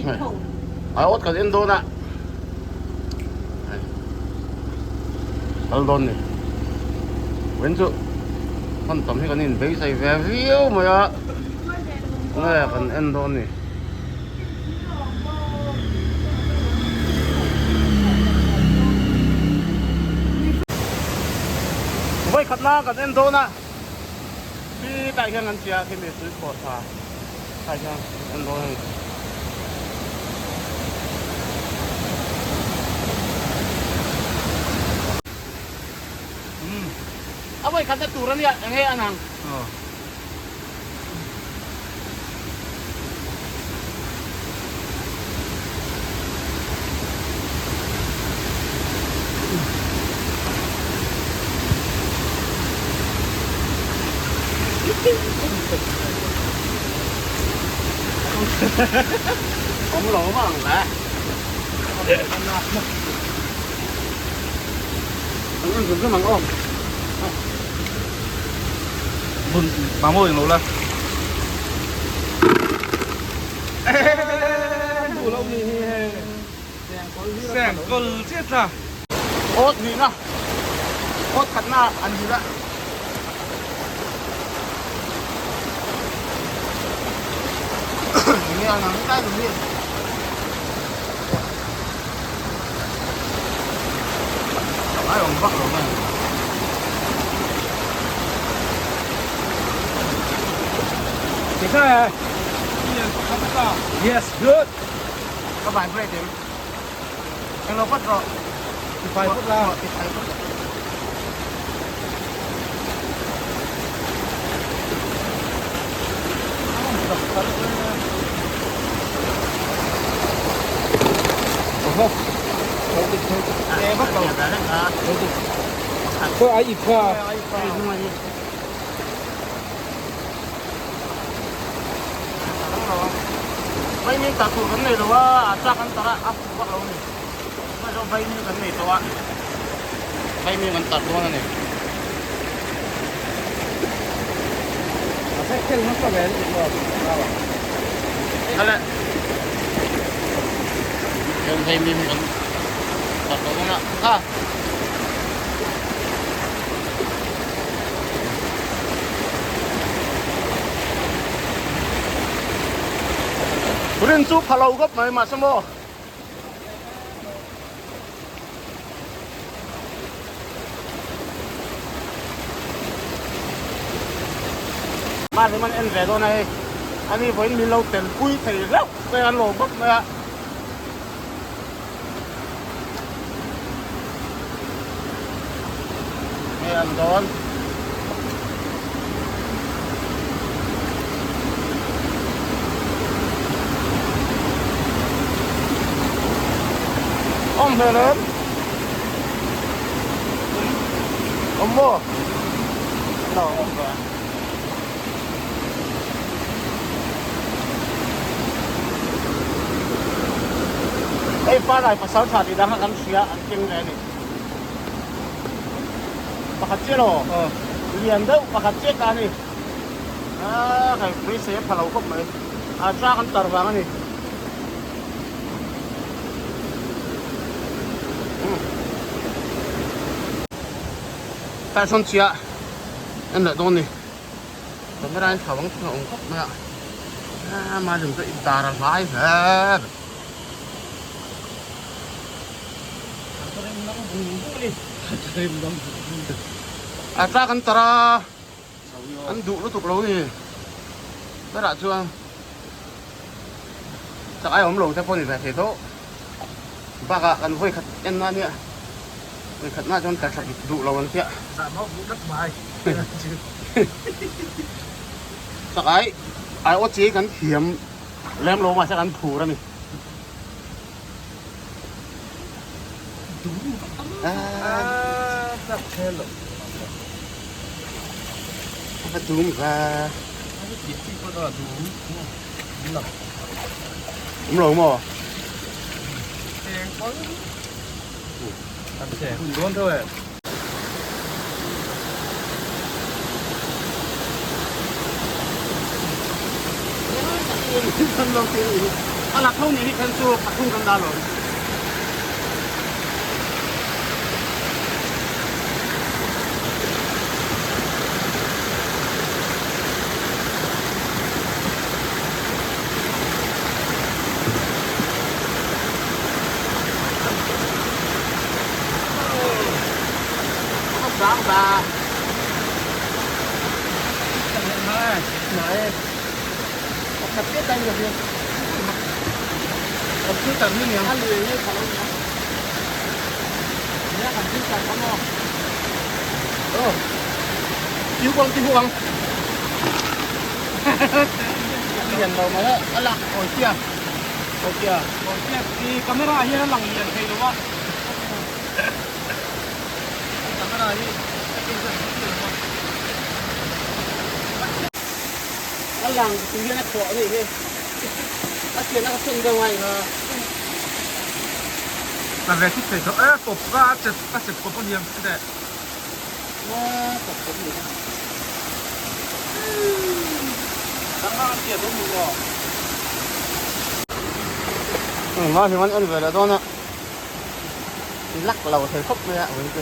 Ai awt kan en dawn a. Kal dawn ni. Wen chu hman tam hi kan in beisei ve viau mai a. Nge kan en dawn ni. Vawi khatna kan en dawn a. Khi tah hian an tia khi mi tui khawh tha tah hian an dawn a ni. Umm a vawi khatna tur a nia eng nge an ang. Awm lo vang le. An en zun zun ang aw. Bun bang mawi lo la. Sengkawl chiah tla. Awt hnihna, awt khatna an hil a. Enge an ang tlai lo hi. Ai awm vak lo mai. Yes, good. Ka vibrate em. Englo phawt rawh. Ti fai phawt la. Ti fai phawt la. Oho. Ko ai ip kha. Vaimim tah tur kan nei lo a, a chak an tarh a, a fuh vak lo a ni. Tunah chuan vaimim kan nei tawh a, vaimim kan tarh dawn a ni. Hala Chuan vaimim kan tarh tawh dawn a, kha. Rin chu pha lo khawp mai mahse maw. Mahse man en ve dawn a hei ani vawiin min lo tel pui thei hlauh mai a an lo bawk mai a. Nge an dawn. Awm hmel em? Awm maw? Lo awm ve. Hei Farai pasal tha tih dang kha kan hria an keng ve a ni. Pakhat chiah lo lian deuh pakhat chiah ta a ni. Aa kai beisei a pha lo khawp mai. A chak an tar vang a ni. Tah sawn chiah en leh dawn a ni. Camera in thau ang chu a awm khawp mai a a mahni chu i dar a hlai hle a tlak an tar a an duh lutuk lo ni berah chuan chak ai awm lo te pawh ni ve thei tho bakah kan vawi khat en na nia vawi khat na chuan ka tha duh lo an tia. Tak ai ai aw chi kan thiam lem lo mahse kan phur a ni. A dum va. Awm lo maw? A lak tho nih hi khan chu pathum kan dah lo. Camera hian a lang lian thei lo a. Camera hi a ken chuan a thei lo a. A lang tu hian a thawh a nih hi. A pian a ka sawn deuh ngai kha. Ka ve thut thei tawh e kawp kha a chep a chep kawp a hniam si leh. A kawp kawp ni kha. Dang a pian awm lo. Engmah hi an en ve leh dawn a. Lak lo thei khawp mai a awm chu.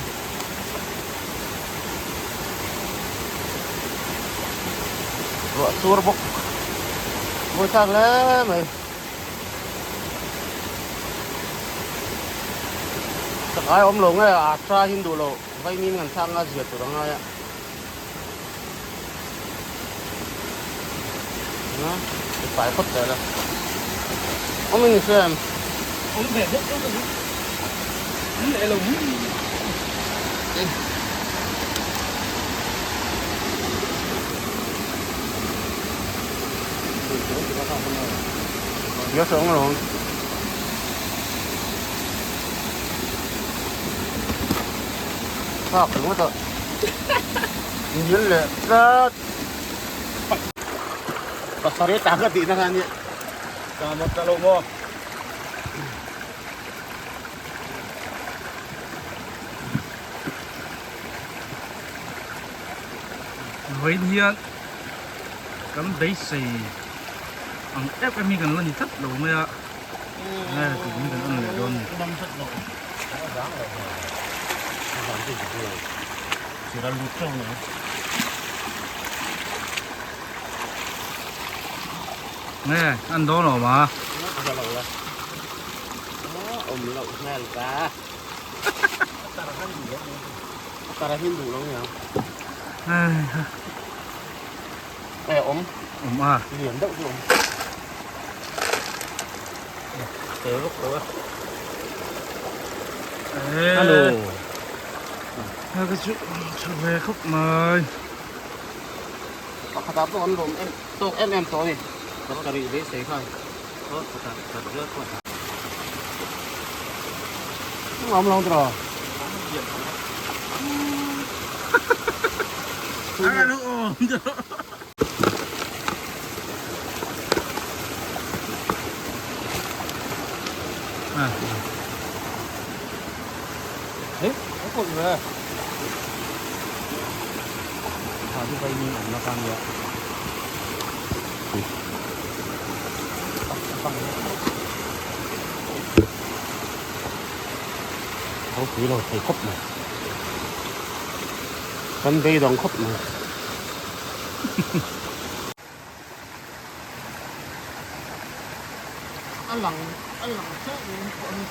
Ruah sur bawk mawi thlak hle mai. Chakai awm lo nge a tha hin duh lo vaimim kan thlak nga zia tur a ngai a. Fai phawt zel a. Awm in hria em? Awm ve bawk chu ka ni. An leh lo mai. Nhớ xuống rồi. Thak ringawt a. Ngil leh tlat. Pasarih tak ka tihna kha ania. Ka mawt ta lo maw? Vawiin hian kan beisei ang em em hi kan la ni tlat lo mai a, nge tih hi kan en leh dawn a ni. Nge an dawn lo ma. Awm a. Hello. Ka chu tha ve khawp mai. Pakhat ah pawh an lawm em tawk em em tawh a ni. Pasarih beisei khan Awm lo tawh. Ropui lo thei khawp mai. Kan beidawng khawp mai. A lang a lang chiah in pawh a ni.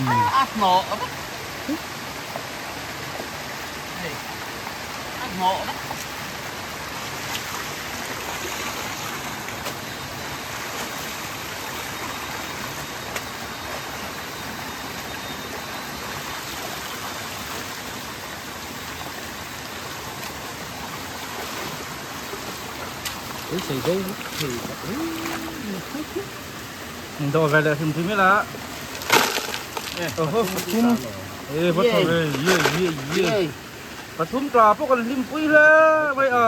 A hnawh vek. Hei a hnawh vek. Dawh ve leh hrim hrim ila. Oho pathum. E va tha ve ye ye ye. Pathum tla pawh kan hlim pui hle mai a.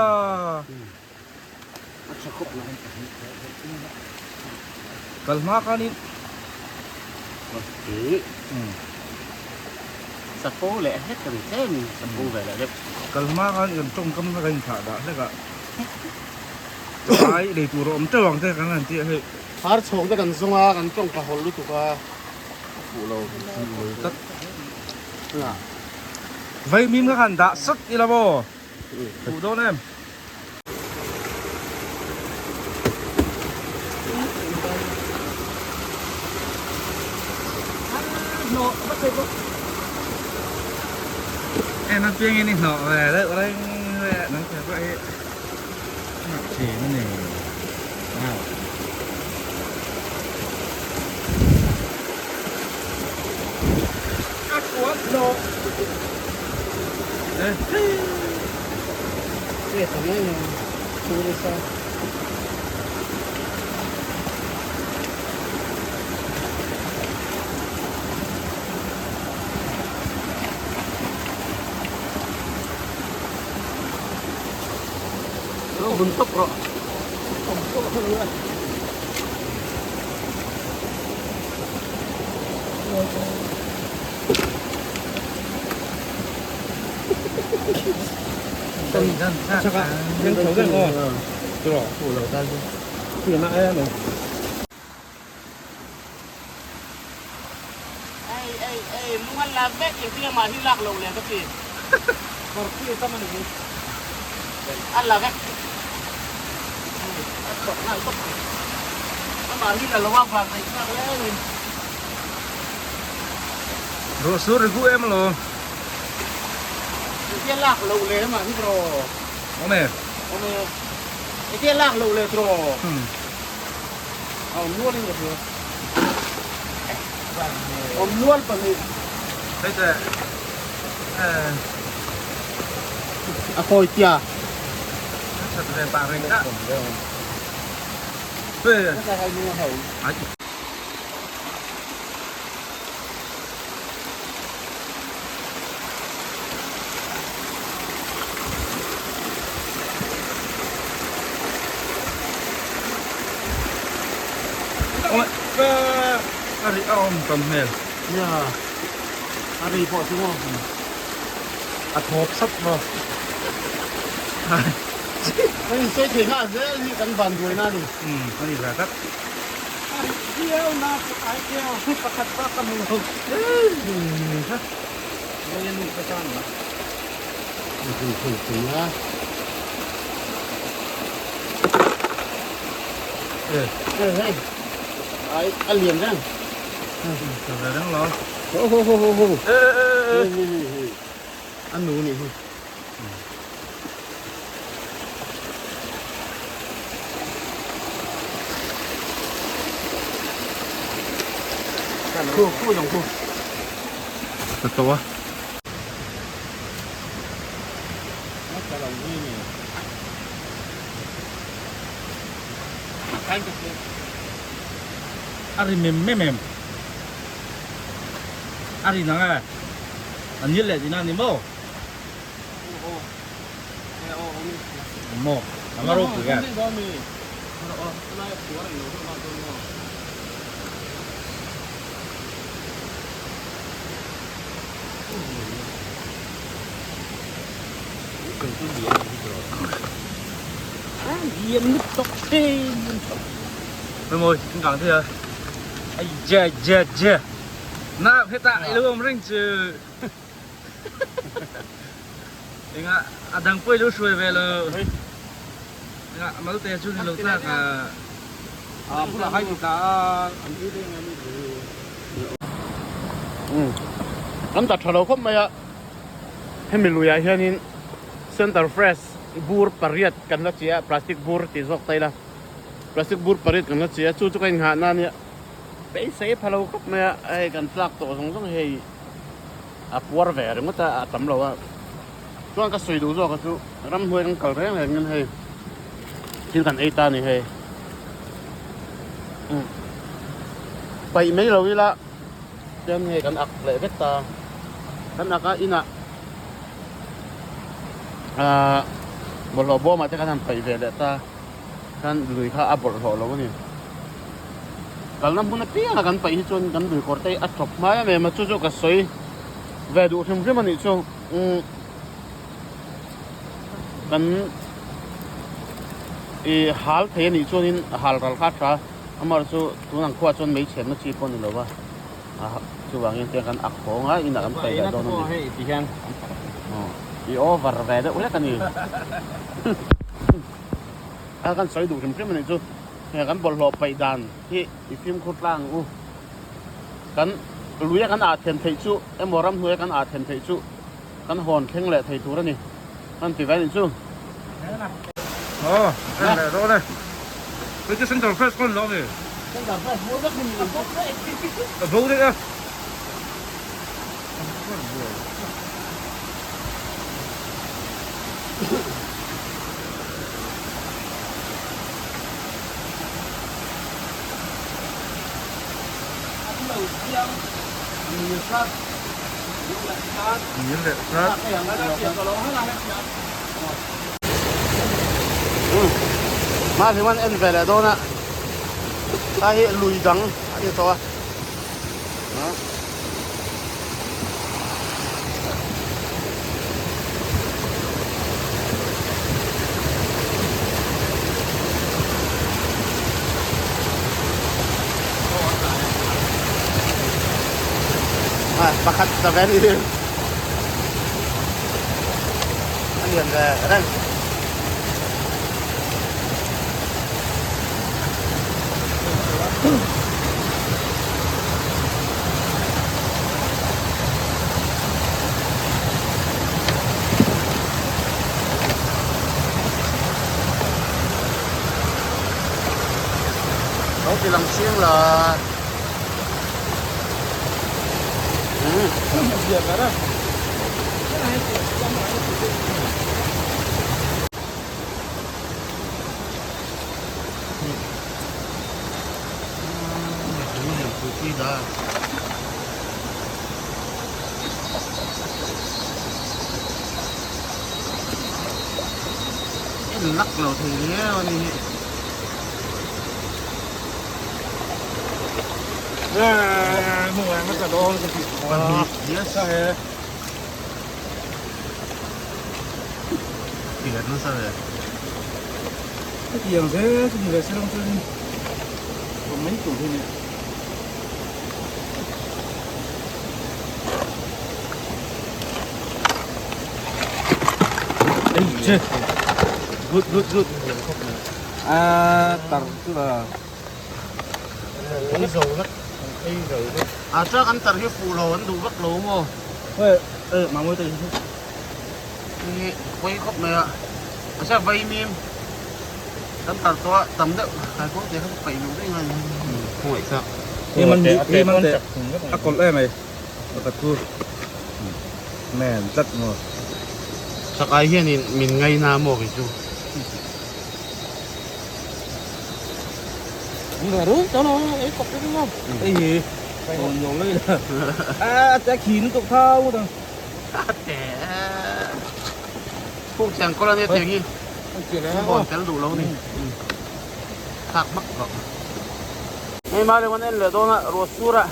Kal hma khanin Sapo leh hlek kan tlem in sapo ve leh deuh. Kal hma khan kan tawngkam kha kan inthlah dah hlek a. Ai lei tur a awm teuh ang te kan han tih a hei. Har chhawk te kan zawng a, kan tawng ka hawl lutuk a, a fuh lo. Fuh lo tlat. Vaimim kha khan dah sat ila maw? Fuh dawn em? Em a piang in i hnawh ve deuh reng ve nang te pawh hi hnawh thin a ni wow. A kuat hnawh. Bun tawp rawh. Ruah sur ri gu em lo. Engtia lak loh leh mah hi bro. Awm e. Awm e. Engtia lak loh leh tro. A awm nual in ka hria. Awm nual pahnih. Hei teh. A kawi tia. A that ve pah reng ka. Hei. Ai. A ri a awm tam hmel. Nia, a ri pawh chu maw a thawp sap maw. Kan insawi thei nghal zel hi kan van duaina a ni. Umm a ni ve tak. A ri viau na chu ai viau pakhat bak ka hmu lo. A lian reng. Ka ve reng lo. Ho ho ho ho ho. A nu nih hi. Khu khu dòng khu. Thật to quá. A ri mem mem em. A ri nang e. A nil leh tihna a ni maw? Maw? A nga ropui e. Mawi kan kang thei a. Ai je je je. Na hetah i lo awm reng chu. Enga a dang pawh i lo hruai ve lo. Enga mal te chu ni lo tak a. A bulah hai ta an ei reng a ni. An ta tha lo khawp mai a. Hemi luiah hianin center fresh bur pariat kan la chi a plastic bur tih zawk ta ila plastic bur pariat kan la chi a chu chu ka inghah na ania beisei pha lo khawp mai a hei kan tlak tawh zawng zawng hei a puar ve ringawt a a tam lo a chuan ka sawi duh zawk a chu ramhnuai kan kal reng reng in hei thil kan ei ta a ni hei paih mai lo ila chuan hei kan ak leh vek ta kan ak a inah ahh bawlhhlawh bawm ah te khan han paih ve leh ta khan lui kha a bawlhhlawh lo a ni kalna hmun apiang a kan paih hi chuan kan lui kawr te hi a tawp hma em em a chu chu ka sawi ve duh hrim hrim a nih chu umm kan. I hal thei a nih chuanin hal ral kha a tha amaherawhchu chu tun ang khuaah chuan mei chhiatna chi pawh a ni lo va chuvangin tiang kan ak haw nga inah kan paih leh dawn a ni i over ve deuh hlek a ni a kan sawi duh hrim hrim a nih chu heng kan bawlhhlawh paih dan hi i fimkhur tlang ang u kan lui a kan ah then theih chu emaw ramhnuai a kan ah then theih chu kan hawn thleng leh thei tur a ni. An ti ve a nih chu. Aw, en leh dawn e. Hei chu center fresh khawn lo ni. Center fresh bur vek ni mi. A bo daih a. An lo chiang. Ni hrat. Hma hi chuan en ve leh dawn a a hi lui dang a ni tawh a. Pakhat ta ve ni a lian ve reng. Lo ti lang chiang la. En lak lo thei viau a ni hi. Hetiang zel chu ni ve se lang chuan awm mai tur hi a ni. Good good good. A tar chu a. Ei zo vek. Ei zo vek. A chuan an tar hi fuh lo an duh vak lo maw? Hei eh mamawih te hi. Hi pawi khawp mai a. A sia vaimim kan tar tawh a tam deuh kai pawh te kha chu paih luh daih ngai ni. Khawngaih thlak. Hi man hi man te a kawlh em ai pakhat chu men tlat maw. Chakai hianin min ngaina maw kei chu. Phuk chiang kawr ania tiang hi hawn tel duh lo ni thlak hmak rawh. Hei mah leh en leh dawn a ruah sur a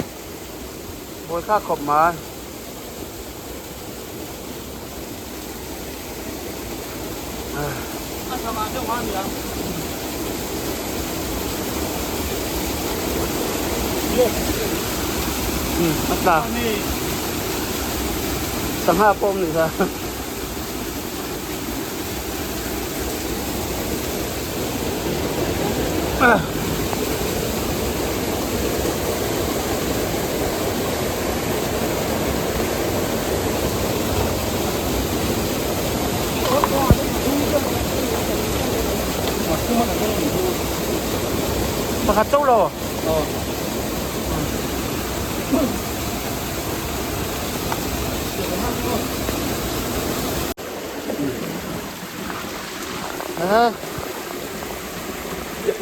buai thlak khawp mai. A tla sangha pawh awm nih kha. Pakhat chauh lo.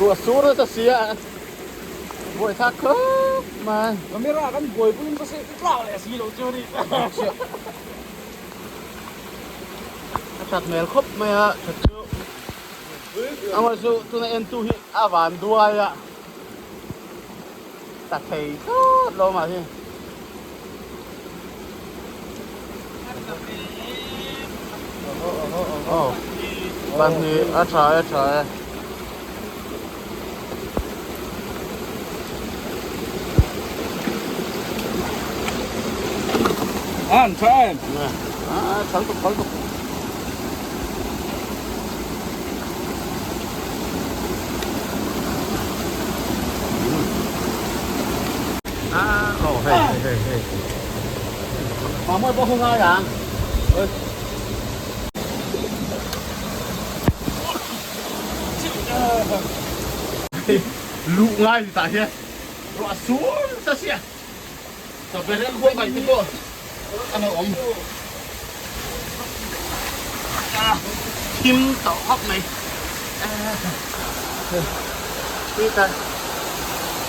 Ruah sur nasa sia buai thlak khawp mai. Camera kan buai pawhin ka seh tlak leh si lo chu a ni. A that hmel khawp mai a that chu. Amaherawhchu chu tuna entu hi a van duai a. Ta thei thlawt lo mah hi. Aw pahnih a tha e a tha e. An tha em? Ah, thal tuk thal tuk. Ah, oh, hei, hei, hei, hei. Mà mới có không ai à? Lụ ngay thì tại here. Ruah sur sa sia. Chawhmeh an huai mai te pawh an lo awm. Thim tawh khawp mai. Hei ta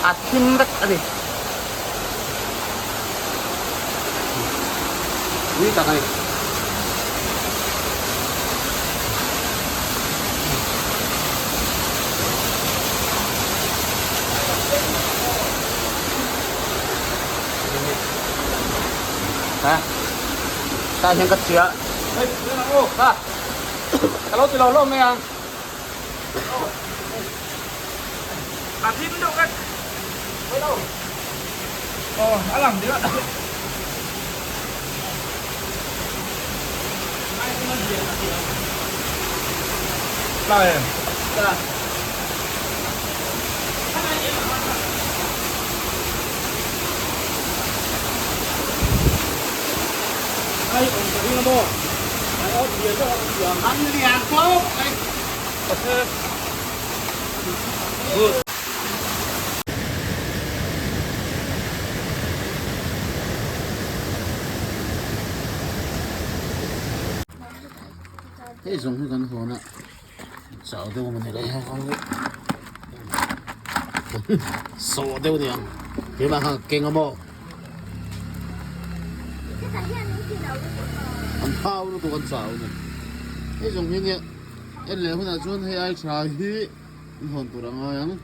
a thim vek a ni. Ui tak a ni. Ha ta hian ka chhia ha ka lo ti lo hlawm mai ang a thim deuh vek aw a lang deuh a em An lian khawp mai. Hei zawng hi kan hawn a chau deuh a ni lai ho hi sawh deuh a ni ang keimah khan ka keng a maw an phau lutuk an chau a ni hei zawng hi nia en leh hunah chuan hei ai tha hi an hawn tur a ngai ang.